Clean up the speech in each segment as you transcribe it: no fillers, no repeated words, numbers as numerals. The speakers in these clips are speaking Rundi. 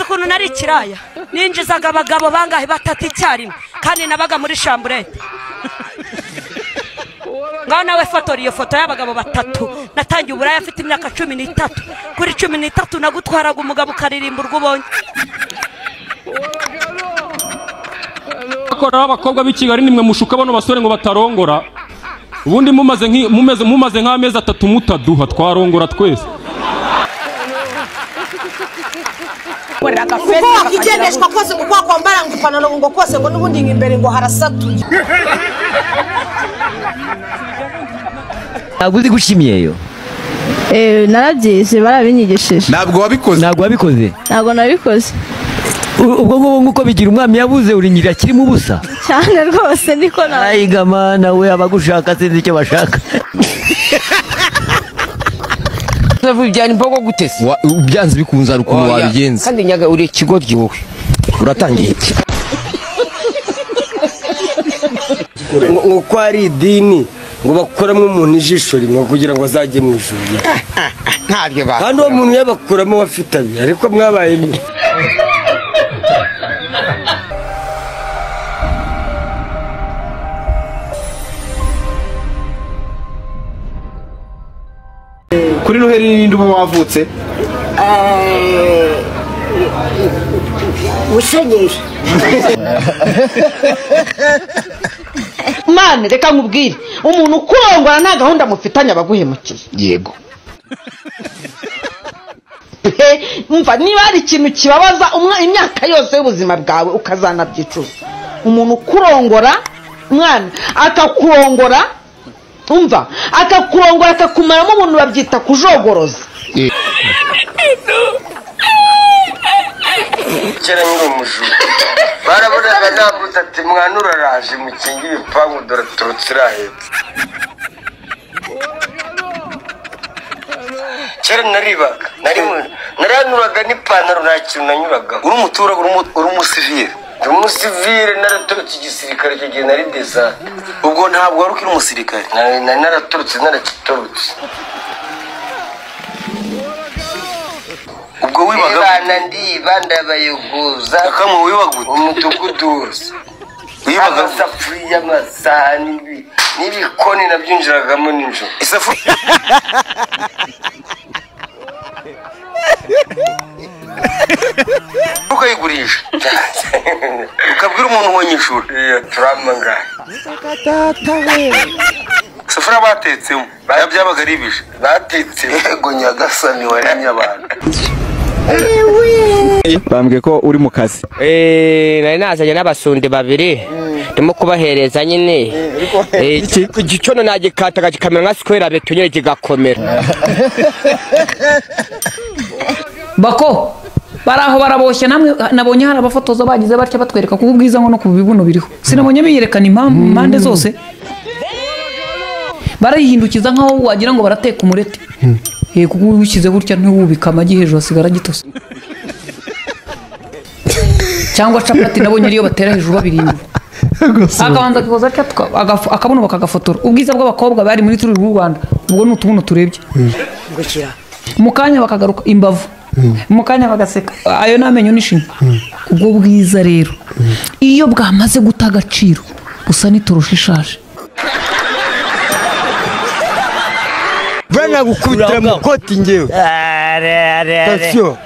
Uzi ukuntu nari ikiraya, ninjizaga abagabo bangahe batatu icyarimwe, kandi nabaga muri chambrette. Ngaho nawe fotora iyo foto y'abagabo batatu. Natangiye uburaya afite imyaka 13. Kuri 13 nagutwaraga umugabo ukaririmba urwo ubonye. Bakora abakobwa b'i Kigali nimwe mushuka bano basore ngo batarongora. Ubundi mumaze nk'amezi atatu mutaduha twarongora twese. Uko wakigendeshwa kose ngo kwa kwambara ngo ipantaro ngo kose ngo n'ubundi imbere ngo harasatuye. Ntabwo uzi guca imyeyo? Narabyize, barabinyigishije. Ntabwo wabikoze? Ntabwo wabikoze? Ntabwo nabikoze. Ubwo ngubwo nguko bigira umwami yabuze uri nyira kirimo ubusa. Cyane rwose niko nawe. Ayigama nawe abagushaka sinzi icyo bashaka. Byani mbogo gutese. Byanze bikunze ari ukuntu wabigenza. Kandi nyaga uri ikigoryi wowe. Uratangiye iki? Ngo ko ari idini ngo bakuramo umuntu ijisho rimwe kugira ngo azajye mu ijuru. Ntabyo ba. Kandi uwo muntu yabakuramo wafitanye ariko mwabaye mwe. Kuri Noheli ninde uba wavutse? Musenyeri. Mane reka nkubwire, umuntu ukurongora nta gahunda mufitanye abaguhemukiye. Yego. Umva niba hari ikintu kibabaza imyaka yose y'ubuzima bwawe ukazanabyicuza. Umuntu ukurongora mwana akakurongora, umva akakurongora akakumaramo ubuntu babyita kujogoroza. Kera nyiri umujura barabonaga nambutse ati mwana uraraje mukingi ibipangu dore turutse irahetse. Kera naribaga, naranyuraga n'ipantaro nta kintu nanyuraga. Uri umuturage, uri umusivile? Ndi umusivile, naratorotse igisirikare icyo gihe nari desante. Ubwo ntabwo wari ukiri umusirikare? Nari naratorotse, narakitorotse. Ubwo wibaga bana ndiba ndabayogoza. Akamwe wibaga gute? Umudugudu wose. Wibaga amasafuriya, amasahani n'ibikoni nabyinjiragamo nijoro. Isafuriya ukayigurisha ukabwira umuntu ngo nyishura. Iyo turamangana. Isafuriya batetsemo byabaga ari ibije batetse. Yego nyagasani waremye abantu. Bambwiye ko uri mu kazi. Nari nazanye n'abasundi babiri ndimo kubahereza nyine. Igicono nagikataga kikamera nka square beto kigakomera. Bako baraho baraboshye namwe nabonye hari abafotoza bagize batya batwereka ku bwiza ngo no ku bibuno biriho. Sinabonye biyerekana impamvu impande zose. Barayihindukiza nkaho wagira ngo barateka umureti. Kuko ushyize gutya ntiwubika amagi hejuru asigara gitose. Cyangwa capati nabonye ariyo batera hejuru babirindura. Akabanza kikoza atya akabuno bakagafotora. Ubwiza bw'abakobwa bari muri turi rw'u Rwanda ubwo ni utubuno turebye. Mu kanya bakagaruka imbavu. Mu kanya bagaseka. Ayo namenyo n'ishinya. Ubwo bwiza rero iyo bwamaze guta agaciro busa n'itorosho ishaje. Bana gukubitira mu koti ngewe. Attention.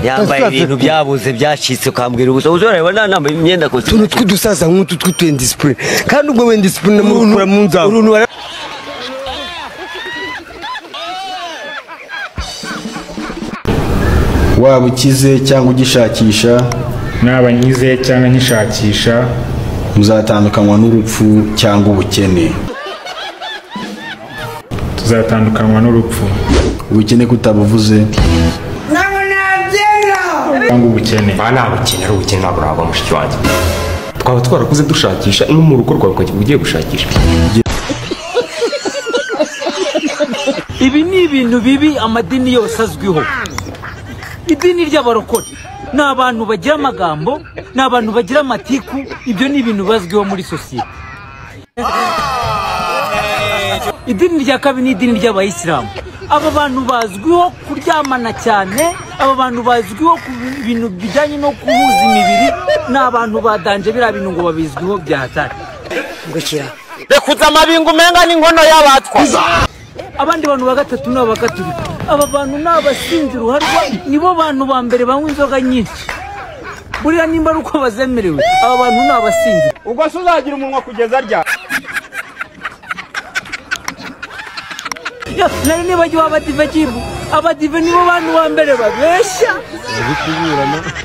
Yambaye ibintu byabuze byacitse ukambwira ubusa uzoreba nta imyenda kose. Tuntu tw'udusaza nk'utu tw'utwendisipline. Kandi ubwo wendisipline murukura mu nzawe. Waba ukize cyangwa ugishakisha, naba nkize cyangwa nkishakisha, muzatandukanywa n'urupfu cyangwa ubukene. Tuzatandukanywa n'urupfu. Ubukene kutabuvuze cyangwa ubukene. Nta bukene ari ubukene ntabwo nabwo mushiki wanjye. Twaba twarakuze dushakisha no mu rugo rwawe ukajya ugiye gushakisha. Ibi ni ibintu bibi amadini yose azwiho. Idini ry'abarokore ni abantu bagira amagambo, ni abantu bagira amatiku, ibyo ni ibintu bazwiho muri sosiyete. Idini rya kabiri ni idini ry'abayisilamu. Aba bantu bazwiho kuryamana cyane, aba bantu bazwiho ku bintu bijyanye no guhuza imibiri, ni abantu badanje biriya bintu ngo babizwiho bya hatari. Ngukira. Rekuza amabingo umenga n'inkono y'abatwa. Abandi bantu ba gatatu ni abagaturika. Aba bantu ni abasinzi ruharwa, nibo bantu ba mbere banywa inzoga nyinshi. Buriya nimba ari uko bazemerewe, aba bantu ni abasinzi. Ubwo se uzagira umunwa kugeza rya? Nari nibagiwe abadive kivu. Abadive nibo bantu ba mbere babeshya,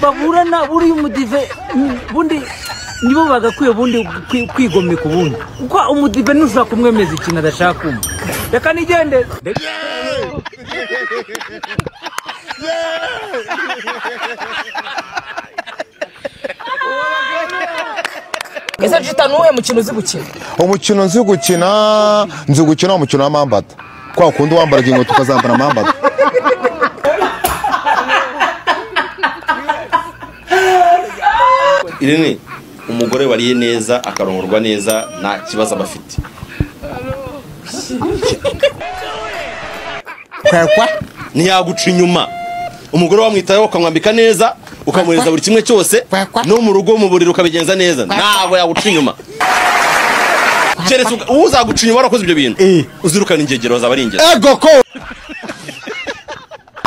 baburana. Buriya umudive bundi nibo bagakwiye bundi kwigomeka ubundi, kuko umudive ntushobora kumwemeza ikintu adashaka kumva. Reka nigende. Ese jita nuwe mukino uzi gukina? Umukino nzi gukina, nzi gukina umukino w'amambata. Kwa kundi wambara inkweto ukazambara amambata. Irene, umugore wariye neza akarongorwa neza nta kibazo aba afite. Kwekwa ntiyaguca inyuma. Umugore wamwitayeho ukamwambika neza, ukamuhereza buri kimwe cyose, no mu rugo mu buriri ukabigenza neza, ntabwo yaguca inyuma. Keretse uzaguca inyuma warakoze ibyo bintu, uzirukana ingegero zaba ari ingegero. Ego ko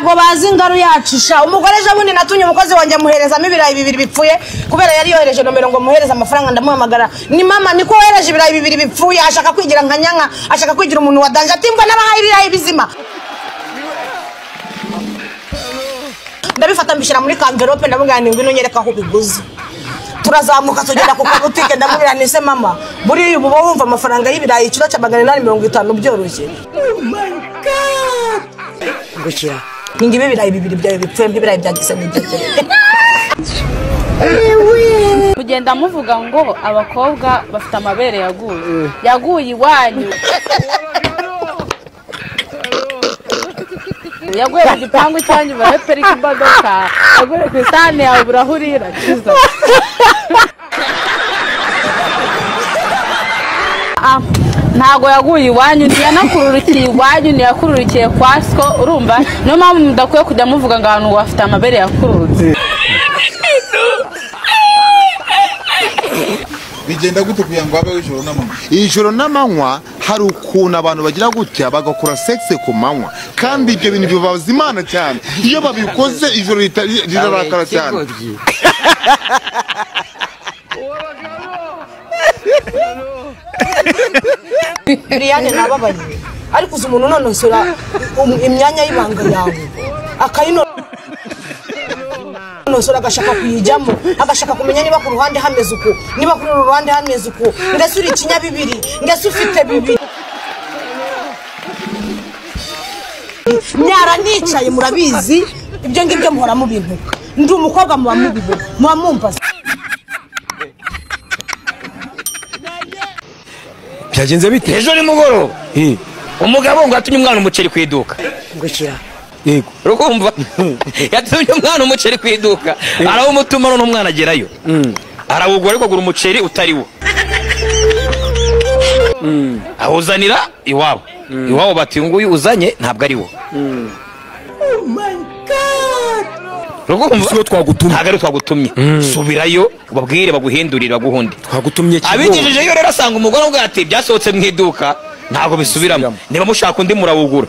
ngo bazi ingaru yacisha. Umugore ejo bundi natumye umukozi wanjye amuherezamo ibirayi bibiri bipfuye, kubera yari yohereje nomero ngo muhereze amafaranga. Ndamuhamagara, ni mama niko wohereje ibirayi bibiri bipfuye? Ashaka kwigira nka nyanka, ashaka kwigira umuntu wa danje, ati mbwa n'abahaye ibirayi bizima. Ndabifata mbishyira muri kamverope, ndamubwira nti ngwino nyereka aho ubiguze. Turazamuka tugera ku kabutike, ndamubwira nti se mama, buriya ubu wumva amafaranga y'ibirayi ikiro cya 850 byoroshye? Ngukira. Ningibi ibirayi bibiri byawe bipfuye, ibirayi byagize n'igegere. Mugenda muvuga ngo abakobwa bafite amabere yaguye. Yaguye iwanyu. Yaguye mu gipangu cyanyu baraperika imodoka. Yaguye ku isahani yawe burahurira. Ntago yaguye iwanyu, ntiyanakururukiye iwanyu, ntiyakururukiye kwa siko, urumva? Niyo mpamvu mudakwiye kujya muvuga ngo abantu bafite amabere yakururutse. Bigenda gute kugira ngo habeho ijoro n'amanywa? Ijoro n'amanywa hari ukuntu abantu bagira gutya bagakora sexe ku manywa, kandi ibyo bintu bibabaza Imana cyane. Iyo babikoze ijoro rirarakara cyane. Brian nababaye, ariko uzi umuntu unonosora imyanya y'ibanga yawe akayinonosora, agashaka kuyijyamo, agashaka kumenya niba ku ruhande hameze uku, niba kuri uru ruhande hameze uku, ngese uri ikinyabibiri, ngese ufite bibiri. Nyara nicaye murabizi ibyo ngibyo muhora mubintuka. Ndi umukobwa muba mubibona, muba mumbaza. Byagenze bite? Ejo nimugoroba umugabo ngo yatumye umwana umuceri ku iduka. Ngukira. Yego. Urukumva? Yatumye umwana umuceri ku iduka, arawumutuma none umwana agerayo. Arawugura ariko agura umuceri utari wo. Awuzanira iwabo. Iwabo bati nguyu uzanye ntabwo ari wo. Oh my God. Rukumva? Twagutumye. Ntabwo ari twagutumye. Subirayo ubabwire baguhindurire baguhunde. Twagutumye kigo. Abigejejeyo rero asanga umugore avuga ati byasohotse mu iduka ntabwo bisubiramo. Niba mushaka undi murawugura.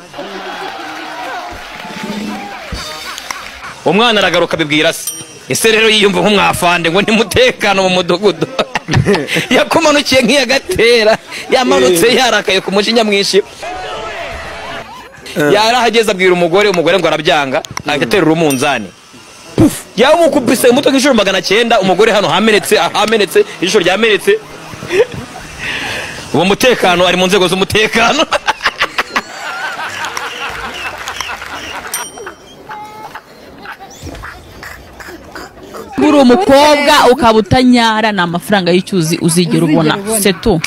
Umwana aragaruka abibwira se. Ese rero yiyumva nk'umwafande ngo nimutekano mu mudugudu. Yakumanukiye nk'iyagatera, yamanutse yarakaye ku mujinya mwinshi. Yarahageze abwira umugore, umugore ngo arabyanga, ahita aterura umunzani. Yamukubise umutwe nk'inshuro 900, umugore hano hamenetse, ahamenetse, ijisho ryamenetse. Uwo mutekano ari mu nzego z'umutekano. Uri umukobwa ukaba utanyara ni amafaranga y'icyuzi uzigera ubona, setu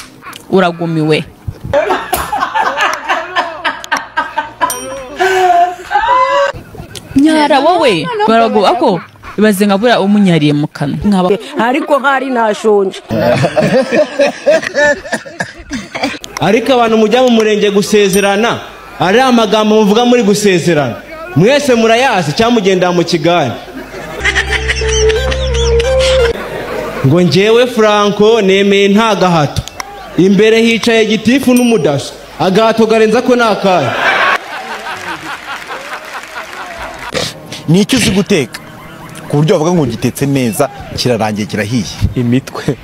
uragumiwe. Nyara wowe barago ako ibaze nkabura umunyariye mu kanwa nkaba ariko hari ntashonje. Ariko abantu mujya mu murenge gusezerana ari amagambo muvuga muri gusezerana, mwese murayazi cyangwa mugenda mu kigare? Ngo njyewe Franco nemeye nta gahato, imbere hicaye gitifu n'umudaso, agahato garenza ko nakaye. Ni icyo uzi guteka ku buryo bavuga ngo gitetse neza kirarangiye kirahiye? Imitwe.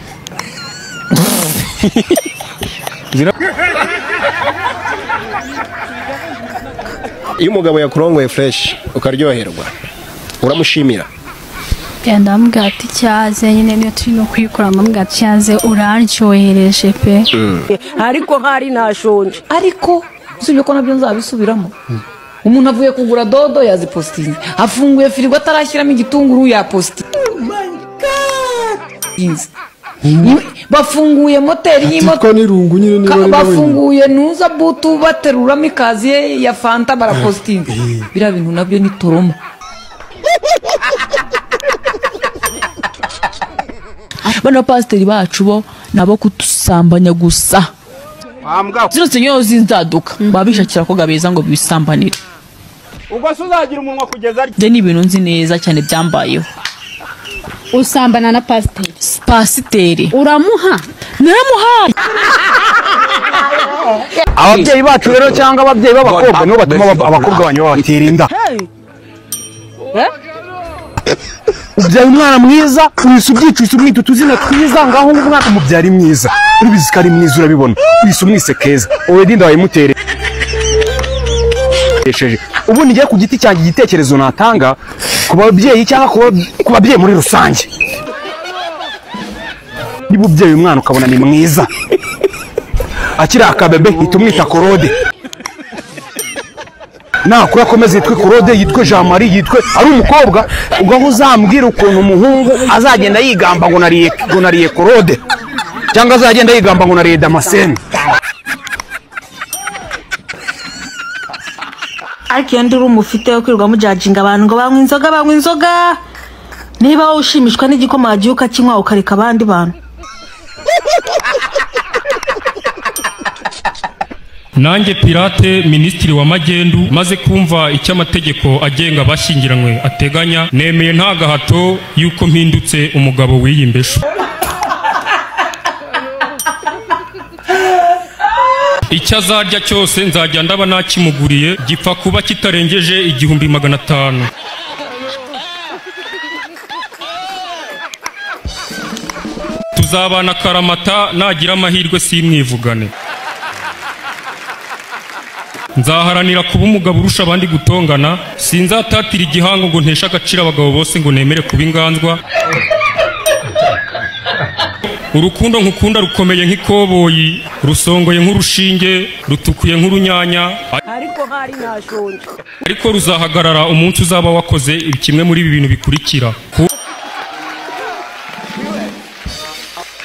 Iyo umugabo yakurongoye fresh ukaryoherwa, uramushimira? Genda mbwira ati cyaze nyine niyo turi no kuyikora, mbwira ati cyaze uraryohereje pe. Ariko hari nashonje. Ariko usibye ko nabyo nzabisubiramo. Umuntu avuye kugura dodo yazipostinze, afunguye firigo atarashyiramo igitunguru yapostinze. Oh my God! Bafunguye moteri y'imodoka n'irungu nyine niba ari bafunguye nuza butu bateruramo ikaziye ya Fanta barapostinze. Biriya bintu nabyo ni toroma. Bano pasiteri bacu bo nabo kutusambanya gusa. Zino senyo zinzaduka babishakira ko gabeza ngo bisambanire. Ubwo se uzagira umunwa kugeza rye? Ni ibintu nzi neza cyane byambayeho. Usambana na pasiteri? Pasiteri uramuha? Naramuha. Ababyeyi bacu rero cyangwa ababyeyi b'abakobwa nibo batuma abakobwa banyu babatera inda. Ubyaye umwana mwiza, wise ubyica umwita utuzina twiza, ngaho umwana umubyara mwiza, uribizi ko ari mwiza urabibona, wise umwise keza, wowe dinda wayimuteresheje. Ubundi ngiye ku giti cyanjye igitekerezo natanga ku babyeyi cyangwa ku babyeyi muri rusange, niba ubyaye umwana ukabona ni mwiza akiri akabebe, hita umwita Korode. Nakura akomeze yitwe Korode, yitwe Jean Marie, yitwe ari umukobwa, ugaho uzambwira ukuntu umuhungu azagenda yigamba ngo nariye Korode, cyangwa azagenda yigamba ngo nariye Damascene. Ariko iyo nduru mufite yo kwirirwa mujajinga abantu ngo banywa inzoga banywa inzoga, niba wowe ushimishwa n'igikoma wagiye ukakinywa ukareka abandi bantu. Nanjye Pirate, minisitiri wa magendu, maze kumva icyo amategeko agenga abashyingiranywe ateganya, nemeye nta gahato yuko mpindutse umugabo w'iyi mbeshu. Icyo azarya cyose nzajya ndaba nakimuguriye, gipfa kuba kitarengeje 1500. Tuzabana karamata, nagira amahirwe simwivugane. Nzaharanira kuba umugabo urusha abandi gutongana, sinzatatira igihango ngo nteshe agaciro abagabo bose ngo nemere kuba inganzwa. Urukundo nkukunda rukomeye nk'ikoboyi, rusongoye nk'urushinge, rutukuye nk'urunyanya, ariko hari nashonje. Ariko ruzahagarara umunsi uzaba wakoze kimwe muri ibi bintu bikurikira: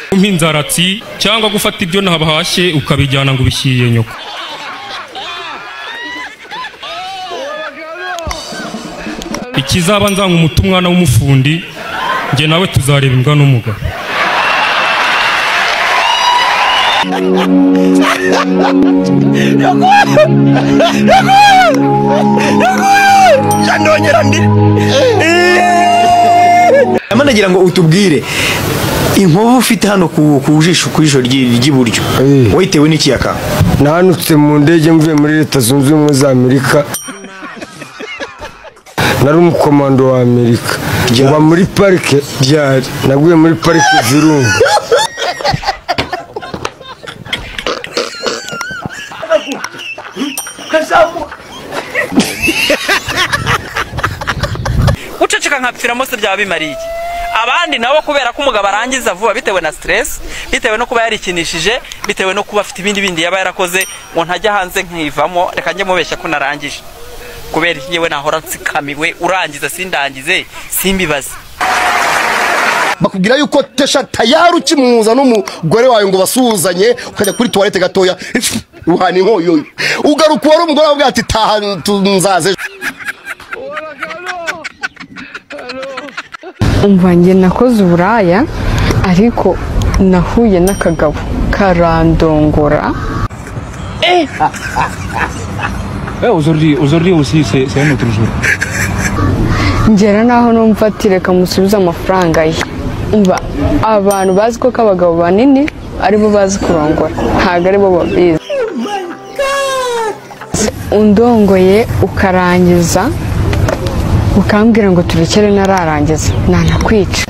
kumpa inzaratsi, cyangwa gufata ibyo nabahashye ukabijyana ngo ubishyiriye nyoko. Ikizaba nzanga umutu umwana w'umufundi, njye nawe tuzareba imbwa n'umugabo. Nagira ngo utubwire inkovu ufite hano ku jisho ku jisho ry'iburyo wayitewe n'ikiyaka? Nahanutse mu ndege mvuye muri Leta Zunze Ubumwe za Amerika, nari umukomando wa Amerika, ngwa muri parike byari, naguye muri parike Virunga. Guceceka nkapfiramo se byaba bimariye iki? Abandi nabo kubera ko umugabo arangiza vuba bitewe na stress, bitewe no kuba yarikinishije, bitewe no kuba afite ibindi bindi yaba yarakoze, ngo ntajya hanze nkivamo, reka njye mubeshya ko narangije. Kubera iki ngewe nahora nsikamiwe, urangiza sindangize simbibaze. Bakubwira yuko tesha tayari ukimuza n'umugore wawe ngo basuhuzanye, ukajya kuri toilette gatoya uhana inkoyo, ugaruka wari umugore wawe ati taha nzaze. Umva njye nakoze uburaya ariko nahuye n'akagabo karandongora. Aujourd'hui aussi c'est un autre jour. Ngera naho numva ati reka musubize amafaranga ye. Umva abantu bazi ko abagabo banini aribo bazi kurongora, ntabwo aribo babizi. Undongoye ukarangiza ukambwira ngo turekere nararangiza, nanakwica.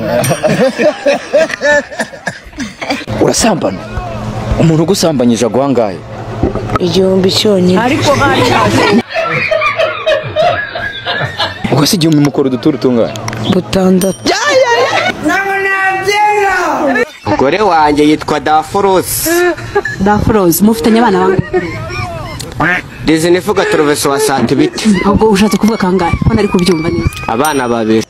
Urasambana? Umuntu ugusambanyije aguhangaye 1000 cyonyine. Ariko ubwo se 1000 mukora uduturu tungana? 6. Umugore wanjye yitwa Daforosi. Daforosi mufitanye abana bangahe? Dizinifuga turuveso wa santibiti. Ubwo ushatse kuvuga kangahe? Ko nari kubyumva neza. Abana babiri.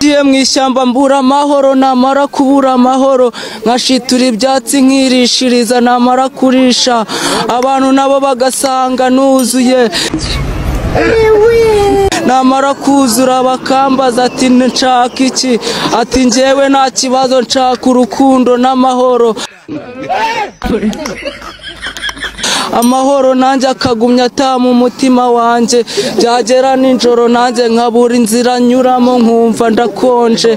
Ngiye mu ishyamba mbura amahoro, namara kubura amahoro nkashitura ibyatsi nkirishiriza, namara kurisha abantu nabo bagasanga nuzuye, namara kuzura bakambaza ati nshaka iki, ati njyewe nta kibazo nshaka urukundo n'amahoro. Amahoro nanjye akagumya atamu umutima wanjye, byagera nijoro nanjye nkabura inzira nyuramo nkumva ndakonje.